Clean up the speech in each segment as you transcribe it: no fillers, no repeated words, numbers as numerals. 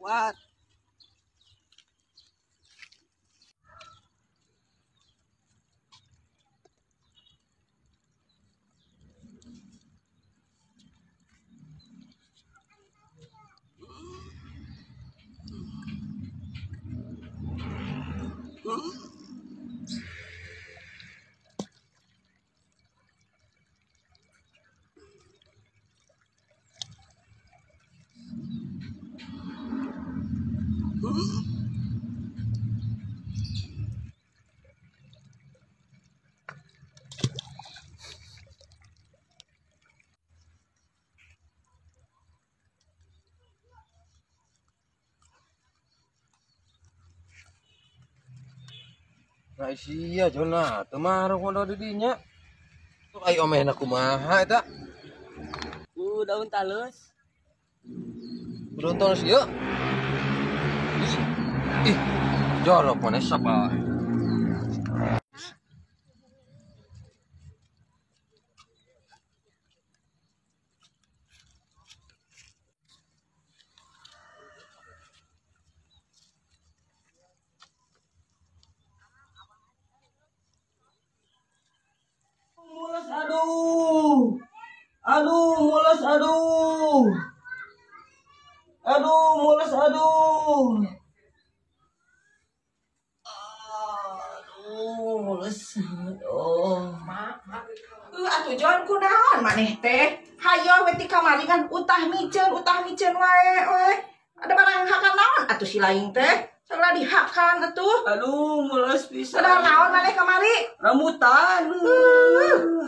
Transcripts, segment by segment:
Kuat. Raisia jona teu maruk modal di dinya. Tuh ai omehna kumaha eta? Ku daun talus. Daun talus ieu. Ih, jorok maneh sapa. Mules aduh. Aduh mules aduh. Aduh mules aduh. Aduh mules aduh. Mak, atuh Jon kunaon maneh teh? Hayo we ti kamari kan utah miceun wae we. Ada barang hakan naon atuh si laing teh? Sagala dihakan atuh. Aduh mules pisan. Sadar naon maneh kamari? Rambutan.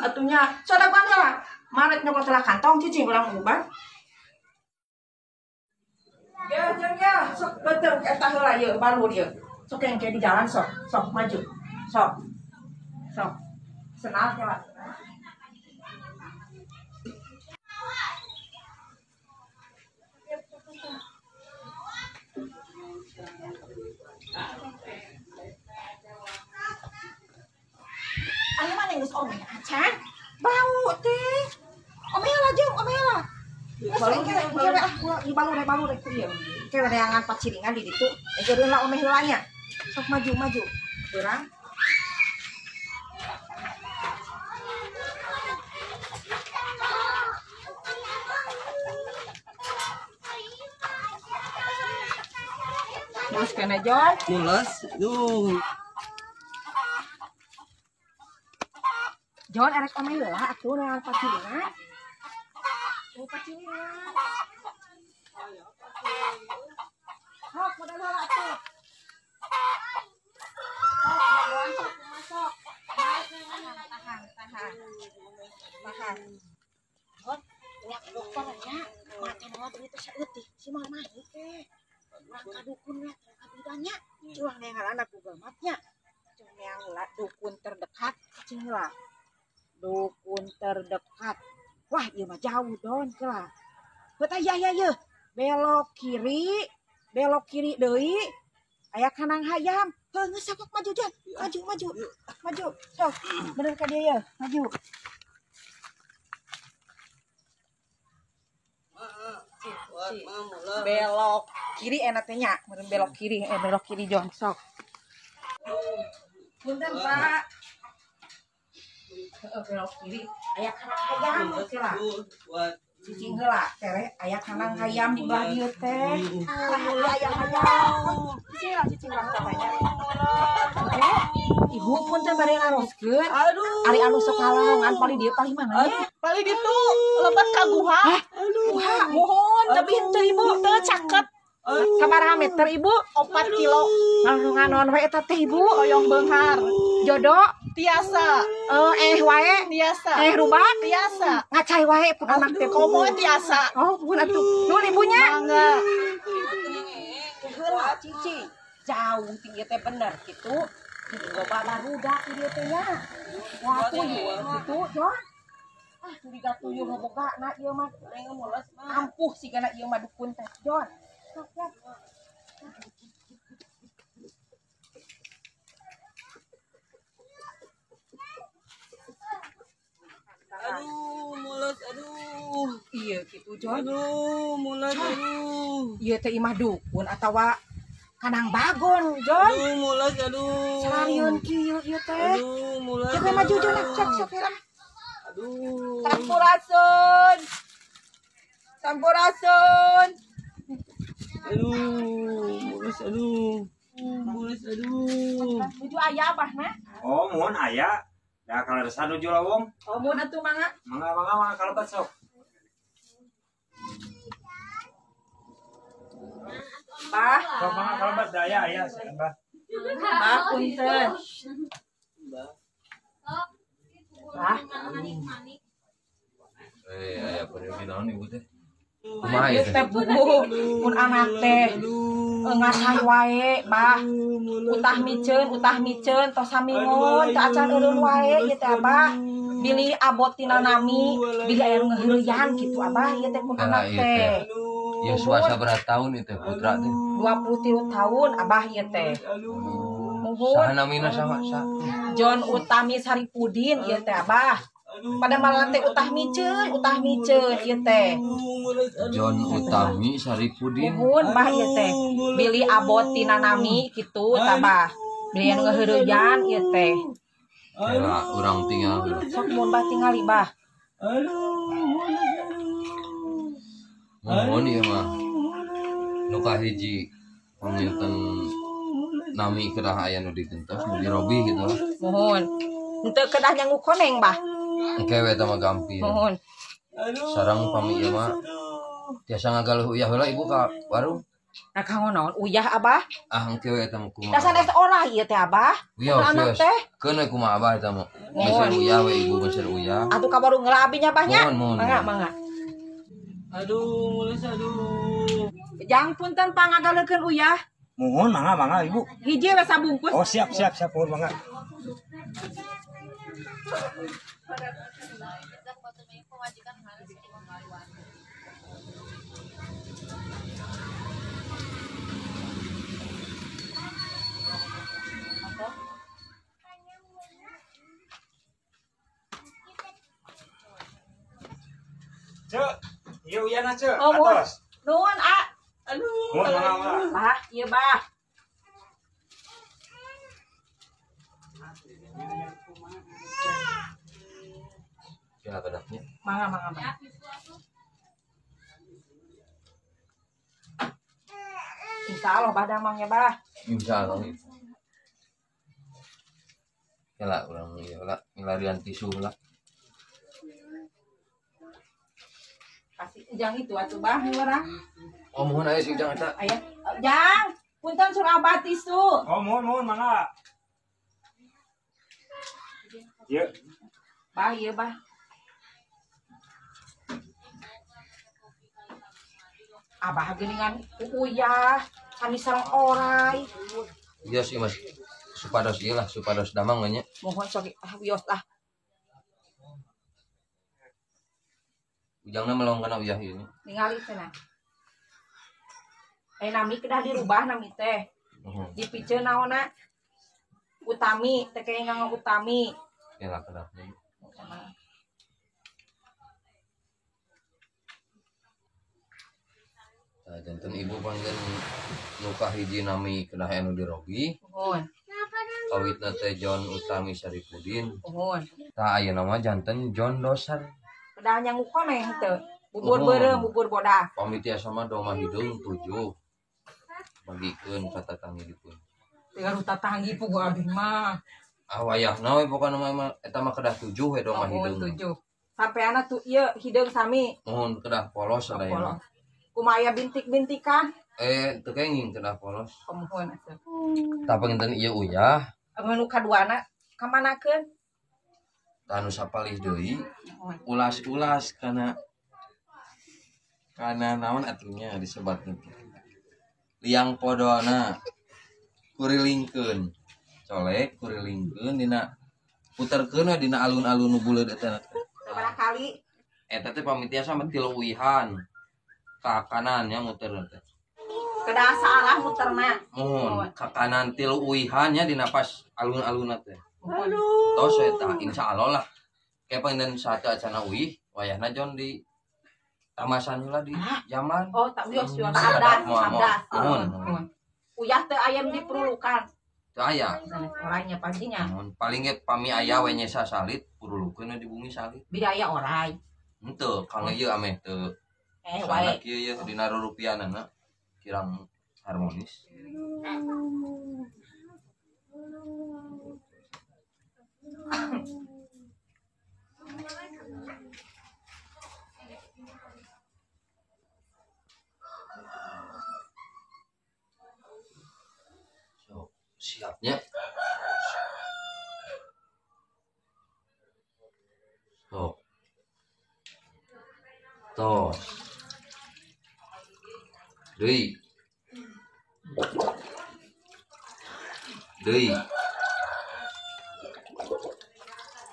Atunya sodagoan heula. Maret nyokot heula kantong cicing urang uban. Ya, jeng ya, sok betul eta heula ieu baru ieu. Sok engke di jalan sok, sok maju. Sok. Sok. Senal heula. Ayo mana geus omeh acan? Bau teh. Omeh lah jeung, omeh lah. Geus engke engke ah ulah dibalur balur ku ieu. Engke neangan paciringan di ditu. Engke heula omeh heula nya. Sok maju maju. Urang. Mules kena Jon. Mules. Duh. Jon erek omeh heula atuh neangan paciringan. Oh paciringan. Sok modal heula atuh. Sok jagoan sok masuk. Tahan, tahan. Tahan. Jon, nya dokter nya mata mawa duit teh saeutik si mah mahi teh. Urang ka dukun we ka bidannya. Curang neangan Google Map-nya. Curang neang heula dukun terdekat cing heula. Dukun terdekat. Wah, ieu mah jauh don kelah. Heuh aya ya yeuh. Belok kiri deui. Aya kanang hayam. Heuh geus sok maju Jon. Maju maju. Maju. Sok, bener ka dieu yeuh, maju. Belok kiri enak teh nya, meureun belok kiri, belok kiri Jon sok. Punten Pak. Heeh, belok kiri aya kanang hayam heula. Cicing heula tereh aya kanang hayam di belah dieu teh. Aya hayam. Cicing lah, cicing lah katanya. Ibu punten bade naroskeun. Aduh. Ari anu sok kalongan paling dieu paling mana nya? Paling ditu lebat ka guha. Guha. Muhun tapi henteu ibu teu caket. Sabaraha meter ibu? 4 kilo. Nganon we eta teh ibu? Hoyong beunghar. Jodoh tiasa. Wae tiasa. Rubak tiasa. Ngacai wae pun anak teh. Komo tiasa. Oh, pun atuh. Nuhun ibunya. Mangga. Heula cicing. Jauh tinggi teh bener kitu. Loba barudak di dieu teh nya. Wah, tuyul kitu, Jon. Ah, curiga tuyul ngabogana ieu mah. Ampuh sigana ieu mah dukun teh, Jon. Sok ya. Aduh, mules aduh. Iya kitu Jon. Aduh, mulas aduh. Ieu teh imah dukun atawa kanang bagon, Jon. Aduh, mulas aduh. Sararieun kieu ieu teh. Aduh, mulas. Cek maju Jon, cek sok heula. Aduh. Sampurasun. Sampurasun. Aduh, mulas aduh. Mulas aduh. Nuju aya abah na? Oh, mohon aya. Da kaleresan nuju lawong. Oh, mohon atuh mangga. Mangga mangga mangga kalebet sok. Bah, Sok mangga kalebet da aya aya sia Bah. bah punten. Bah, Aya peryogi naon ibu teh? Kumaha ieu ieu teh? teh buku mun anak teh ngasah wae, bah. Utah miceun tos samingun teu acan eureun wae ieu teh abah. Bilih abot tina nami, bilih aya nu ngaheureyan kitu abah ieu teh mun anak teh. Ieu suasa berapa tahun ieu teh putra teh? 23 tahun abah ieu teh. Muhun. Saha namina saha sa? John Utami Saripudin ieu teh abah. Pada malam teh utah miceun ieu teh. John Utami Saripudin. Muhun bah ieu teh. Bilih abot tina nami kitu tah bah. Bilih anu ngaheureyan ieu teh. Kela urang tinggal heula. Sok mun bah tingali bah. Muhun ieu mah. Nu kahiji panginten nami kedah aya nu digentos nu dirobih gitu lah. Muhun. Henteu kedah nyangu koneng bah. Engke we eta mah gampil. Muhun. Sareng pami ieu mah tiasa ngagaluh uyah heula ibu ka warung. Nah kanggo naon uyah abah? Ah engke we eta mah kumaha. Da sanes olah ieu teh abah. Wios anak wios. teh. Keun we kumaha abah eta mah. Meser uyah we ibu meser uyah. Atuh ka warung heula abi nya bah nya. Mohon, mohon, Mangga mohon. mangga. Aduh, mulas aduh. Jang punten pangagaleukeun uyah. Mohon mangga mangga ibu. Hiji we sabungkus. Oh siap siap siap mohon mangga. Cek, ieu uyahna cek. Oh, mohon. Atos. Nuhun a. Aduh. Mohon mangga mangga. Bah, ieu bah. Kela kedapnya. Mangga mangga mangga. Insya Allah bah damangnya bah. Insya Allah. Kela urang ieu heula milarian tisu heula. Kasih ujang itu atuh bah urang. Oh mohon aya si ujang eta. Aya. Jang, punten sur abah tisu. Oh mohon mohon mangga. Ieu. Bah ieu bah. Abah geuningan uyah, sami sareng orai. Iya sih Mas. Supados ieu lah, supados damang we nya. Mohon sok ah wios lah. Ujangna melong kana uyah ieu nya. Ningali cenah. Nami kedah dirubah nami teh. Muhun. Dipiceun naonna? Utami, teh kaya nganggo utami. Kela kedapnya. Nah, janten ibu panggil nu kahiji nami kedah anu dirobi. Muhun, Kawitna teh John Utami Saripudin. muhun. Tah ayeuna mah janten John Doser. Kedah nyangu koneng teu. Bubur Muhun. beureum, bubur bodah. Pami tiasa mah doma hideung 7. Bagikeun ka tatanggi dipun. Teu tatanggi puguh abdi mah. Ah wayahna we pokona mah eta mah kedah 7 we doma Muhun hideung. 7. Sampeana tuh ieu hideung sami. Muhun kedah polos sadayana. Polos. Kumaha aya bintik-bintikan? Teu kenging kedah polos. Muhun atuh. Tah panginten ieu uyah, Anu kaduana kamanakeun? tah anu sapalih deui Muhun. ulas-ulas kana kana naon atunya disebatna teh. Liang podona kurilingkeun. Colek kurilingkeun dina puterkeun we dina alun-alun nu buleud eta. Sabaraha kali? Eta teh pami tiasa mah 3 uihan. Ka kanan nya muter teh. Kedah salah muterna. Mohon ka kanan 3 uihan nya dina pas alun-alunna teh. Aduh. Tos eta insyaallah lah. Kayak panginten satu acana uih wayahna John di Tamasan heula di jamban. Oh, tak wios wios abdas, abdas. Nuhun. Uyah teu ayam diperlukan. Teu aya. Orangnya pastinya. Paling ge pami aya we nyesa salit, purulukeun di bumi salit. Bida aya orai. Henteu, kang ieu ameh teu. Wae. Kieu ieu dina rupiahanana kirang harmonis. So, siapnya. So. Tos. Deui. Deui.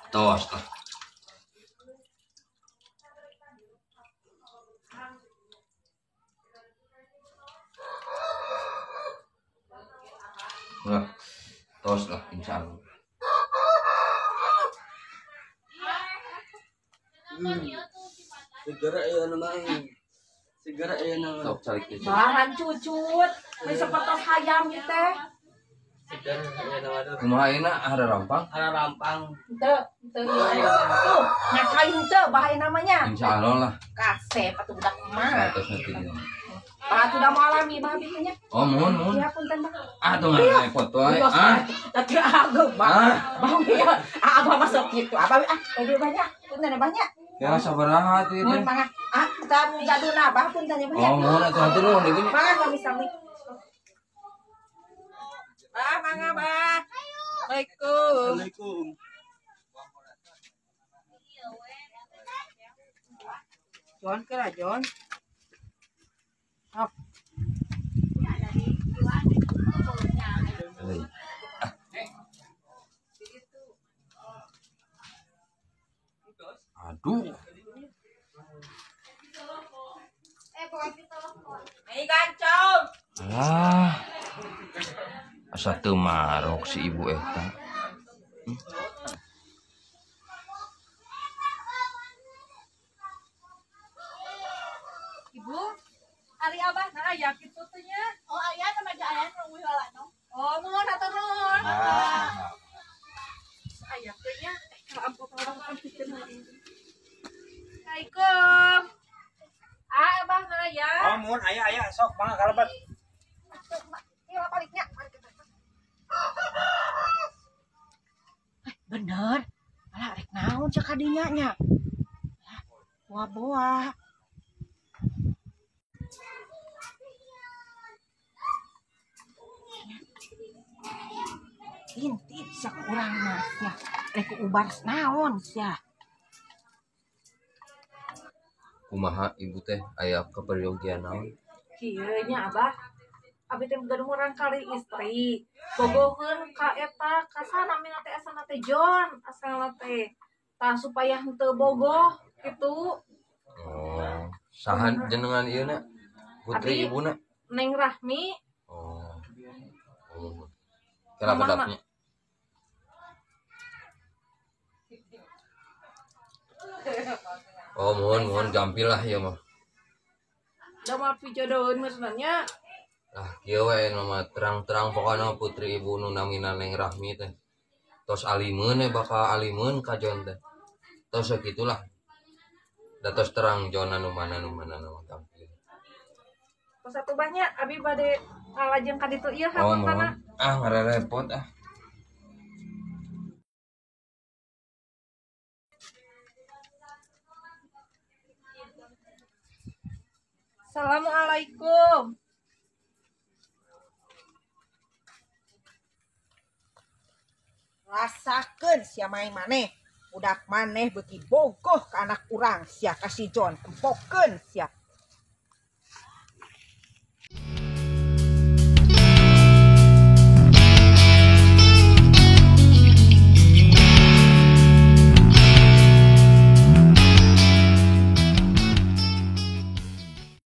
Tos lah. Nah, tos lah insya Allah. Segera ya namanya. Segera ya namanya. Sok calik teh. Bahan cucut, we sapertos hayam ieu teh. Segera ya namanya. Kumaha ayeuna hara rampang? Hara rampang. Henteu, henteu. Tuh, ngacai henteu bahaya namanya. Insya Allah lah. Kasep atuh budak mah. Bah sudah mau alami bah bikinnya. Oh, mohon, mohon. Ya punten bah. Ah, tuh nggak repot wae. Ah. Tapi aku bah. Bah ya. Ah, abah masuk gitu. Abah ah, lebih banyak. Punten banyak. Ya sabaraha atuh ieu teh. Mangga. Ah, kamu gaduna bah punten banyak. Oh, mohon atuh hatur nuhun ieu. Mangga sami-sami. Bah, mangga bah. Assalamualaikum. Assalamualaikum. John kira John. Oh. Aduh. Alah. Asa teu marok si ibu eta. Ibu, ari abah nah aya kitu teh nya. Oh, aya nama aja aya nu heula no. Oh, nuhun hatur nuhun. Aya teh nya ampuh orang pikeun. Assalamualaikum. Ah, abah nah aya. Oh, muhun aya aya sok mangga kalebet. Ieu baliknya. Bener. Alah rek naon cek kadinya nya. Boa-boa. Intip sia ku urang mah sia. Rek ku ubar naon sia. Kumaha ibu teh aya keperyogian naon? Kieu nya abah. Abi teh gaduh urang kali istri. Bogoheun ka eta ka sana mina teh asana teh John, asalna teh. Tah supaya henteu bogoh kitu. Oh, saha jenengan ieu na? Putri Abi, ibuna? Neng Rahmi. Oh. Oh. Kira kedapnya. Oh, mohon mohon gampil lah ya mah. Da mah pijodoheun maksudnya. Ah, kieu we mah terang-terang pokona putri ibu nu namina Neng Rahmi teh. Tos alimeun we bakal alimeun ka John teh. Tos sakitulah. Da tos terang John anu mana nu mana nu gampil. Tos atuh banyak abi bade ngalajeng ka ditu ieu Oh, mohon. hapuntenna. Ah, ngarerepot ah. Assalamualaikum. Rasakeun sia main maneh. Budak maneh beuki bogoh ka anak urang sia ka si John. Empokeun sia.